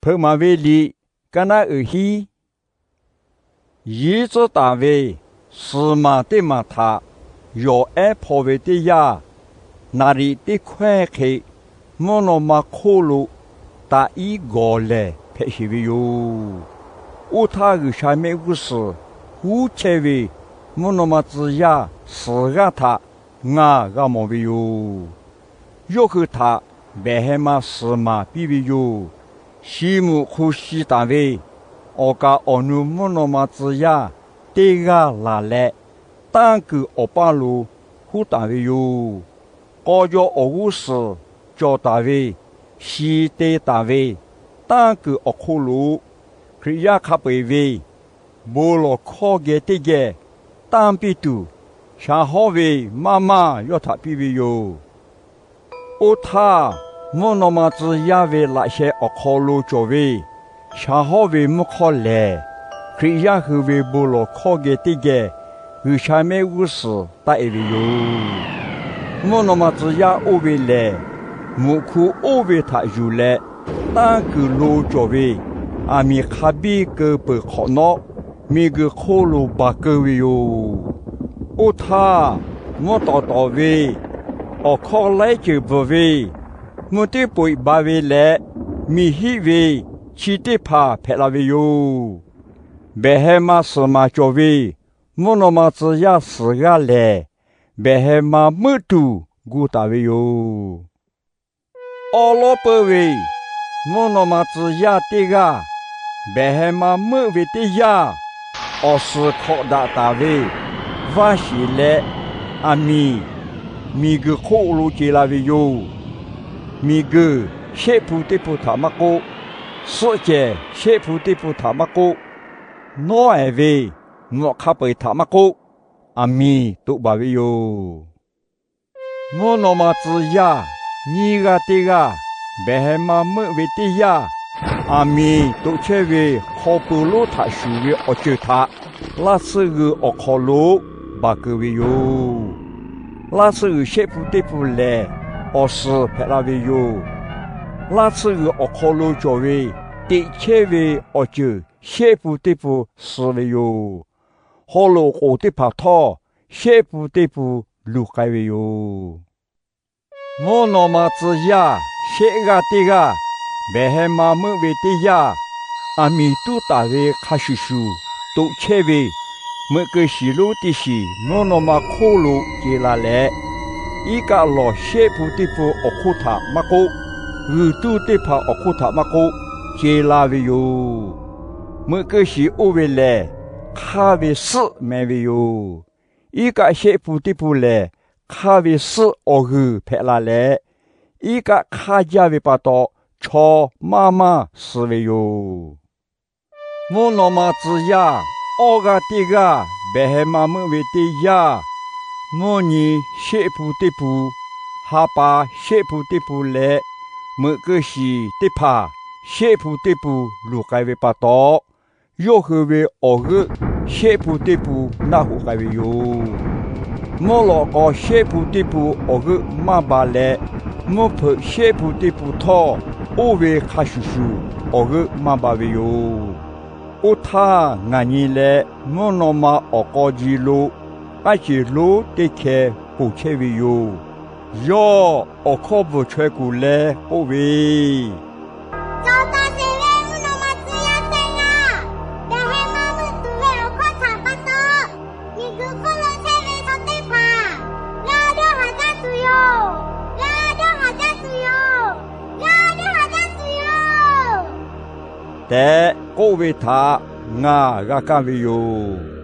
Hpeuꞈ maˍ ve liꞈ, kaˇ naˉ uiˍ hiˉ. Yinˉ tcuhˉ taˍ ve suhˍ maˬ teˇ maˬ htaꞈ yawˬ ehˉ hpaw ve teˇ yanˇ, naˍ riˍ teˇ hkawehˇ hk'e mvuhˇ naw ma hk'oˆ lo taꞈ iˉ gawˬ lehˍ hpehꞈ sheˍ ve yoˬ. Oˇ htaˇ, G'uiˬsha mehˆ g'uˇ suhˍ huˉ chehˇ ve mvuhˇ naw ma tcuh yaˇ suhˍ g'aˇ htaꞈ ngaˬ g'a mawˬ ve yoˬ. Yawˇ hui htaꞈ behˬ heh ma suhˍ maˬ piˇ ve yoˬ. Shi mvuhꞈ hk'u shi taˍ ve awˬ kaˍ awˬ nu mvuhˇ naw ma tcuh yaˇ teˇ g'aˇ laˬ leh, tanˇ kuiˬ awˬ paˇ lo huˉ taˍ ve yoˬ. K'aw jaw awˬ g'uˇ suhˍ cawˬ taˍ ve, shi te taˍ ve tanˇ kuiˬ awˬ hk'oˆ lo Hkriꞈ yaˇ hk'a peu-eˬ ve bon lawˬ hkawˇ geh teˇ geh tanˇ piˇ tuˬ, shaˍ hawˉ ve maˇ maˇ yawˇ htaꞈ piˇ ve yoˬ. Oˇ htaˇ, mvuhˇ naw ma tcuh yaˇ ve laꞈ sheh awˬ hk'aw lo cawˬ ve shaˍ hawˉ ve mvuhˇ hk'awˇ lehˬ, Hkriꞈ yaˇ hui ve bon lawˬ hkawˇ geh teˇ geh G'uiˬsha mehˆ g'uˇ suhˍ taˆ e ve yoˬ. Mvuhˇ naw ma tcuh yaˇ oˇ ve lehˬ, mvuhꞈ hk'u oˇ ve htaꞈ yuˬ leh, tanˇ kuiˬ lo cawˬ ve aˬ miˍ hk'a biˇ keu peuˬ hk'awꞈ nawˉ, miˬguiˬ hk'oˆ lo baˬ keu ve yoˬ. Oˇ htaˇ, mvuhˇ tawˍ tawˍ ve, awˬ hkawˇ laiˉ ceuˬ bvuhˬ ve, mvuhˇ tiˉ poꞈ-e ba ve leh miˬ hiˆ ve chi teˇ hpaˍ hpehꞈ la ve yoˬ. Behˬ heh ma suhˍ maˬ cawˬ ve mvuhˇ naw ma tcuh yaˇ suhˍ g'aˇ lehˬ, behˬ heh ma meuˆ tuˬ gu taˍ ve yoˬ. Awˉ lawˉ peuˇ ve mvuhˇ naw ma tcuh yaˇ teˇ g'aˇ behˬ heh ma meuˆ ve teˇ yanˇ, awˬ suhˍ hkawꞈ daꞈ taˍ ve vaˇ shiˍ leh aˬ miˍ miˬguiˬ hk'oˆ lo ce la ve yoˬ. Miˬguiˬ shehˆ hpu teˇ hpu htaꞈ maˇ k'oˆ, suhˆ cehˬ shehˆ hpu teˇ hpu htaꞈ maˇ k'oˆ, nawˉ ehˍ ve mvuhꞈ hk'a peu-eˬ htaꞈ maˇ k'oˆ, aˬ miˍ toꞈ baˬ ve yoˬ. Mvuhˇ naw ma tcuh yaˇ nyiˇ g'aˇ teˇ g'aˇ behˬ heh ma meuˆ ve teˇ yanˇ, aˬ miˍ toꞈ chehˇ ve hk'aw pui lonˉ htaꞈ shuˍ ve awˬ ceuˬ htaꞈ laˇ tsuhˇ g'uiˬ awˬ hk'aw lo baˬ keu ve yoˬ. Laˇ tsuhˇ g'uiˬ shehˆ hpu teˇ hpu lehˬ, awˬ suhˍ hpehꞈ la ve yoˬ. Laˇ tsuhˇ g'uiˬ awˬ hk'aw lo cawˬ ve teꞈ chehˇ ve awˬ ceuˬ shehˆ hpu teˇ hpu suh ve yoˬ. Haw loꞈ k'oˍ teˇ hpaˍ htawˇ, shehˆ hpu teˇ hpu luˬ k'ai ve yoˬ. Mvuhˇ naw ma tcuh yaˇ shehˆ g'aˇ teˇ g'aˇ behˬ heh ma meuˆ ve teˇ yanˇ, aˬ miˍ tuˉ taˍ ve hk'a shuˍ shuˍ toꞈ chehˇ ve meuꞈ keu shiˍ lonˉ teˇ shiˍ mvuhˇ naw ma hk'oˆ lo ce la leh, iˉ kaˆ lawˬ shehˆ hpu teˇ hpu awˬ hk'oˆ htaꞈ maˇ k'oˆ, g'uiˬ tuˇ teˇ hpaˍ awˬ hk'oˆ htaꞈ maˇ k'oˆ, ce la ve yoˬ. Meuꞈ keu shiˍ oˇ ve lehˬ, hk'aˇ ve suhˆ meh ve yoˬ. Iˉ kaˆ shehˆ hpu teˇ hpu lehˬ, hk'aˇ ve suhˆ awˬ g'uiˬ hpehꞈ la leh, iˉ kaˆ hk'aˇ jaˇ ve pa taw, chaw maˇ maˇ suh ve yoˬ. Mvuhˇ naw ma tcuh yaˇ awˇ g'aˇ teˇ g'aˇ behˬ heh ma meuˆ ve teˇ yanˇ, mvuhˇ nyi shehˆ hpu teˇ hpu, ha pa shehˆ hpu teˇ hpu leh meuꞈ keu shiˍ teˇ hpaˍ shehˆ hpu teˇ hpu luˬ k'ai ve pa taw, yawˇ hui ve awˬ g'euˆ shehˆ hpu teˇ hpu naˆ hoꞈ k'ai ve yoˬ. Mvuhˇ lawꞈ k'aw shehˆ hpu teˇ hpu awˬ g'euˆ maˇ ba leh, mvuhˇ hpeuꞈ shehˆ hpu teˇ hpu htawˇ, oˇ ve hk'a shuˍ shuˍ awˬ g'euˆ maˇ ba ve yoˬ. Oˇ htaˇ ngaˬ nyi leh mvuhˇ naw ma awˬ k'aw ji lo k'aˉ ceˬ lonˉ teˇ hkeh ponˬ chehˇ ve yoˬ. Yawˇ awˬ hkawˇ bvuhˬ chaweh kuˬ leh k'oˆ ve, Cawˬ taˍ sheˍ ve mvuhˇ naw ma tcuh yaˇ teˇ g'aˇ, behˬ heh ma meuˆ tuˬ ve awˬ hkawˇ htaꞈ pa taw, miˬguiˬ hk'oˆ lo chehˇ ve chaw teˇ hpaˍ g'aˇ dawˇ haˍ jaˇ tuˬ yoˬ. G'aˇ dawˇ haˍ jaˇ tuˬ yoˬ. G'aˇ dawˇ haˍ jaˇ tuˬ yoˬ, tehꞈ k'oˆ ve htaꞈ ngaˬ g'a kaˇ ve yoˬ.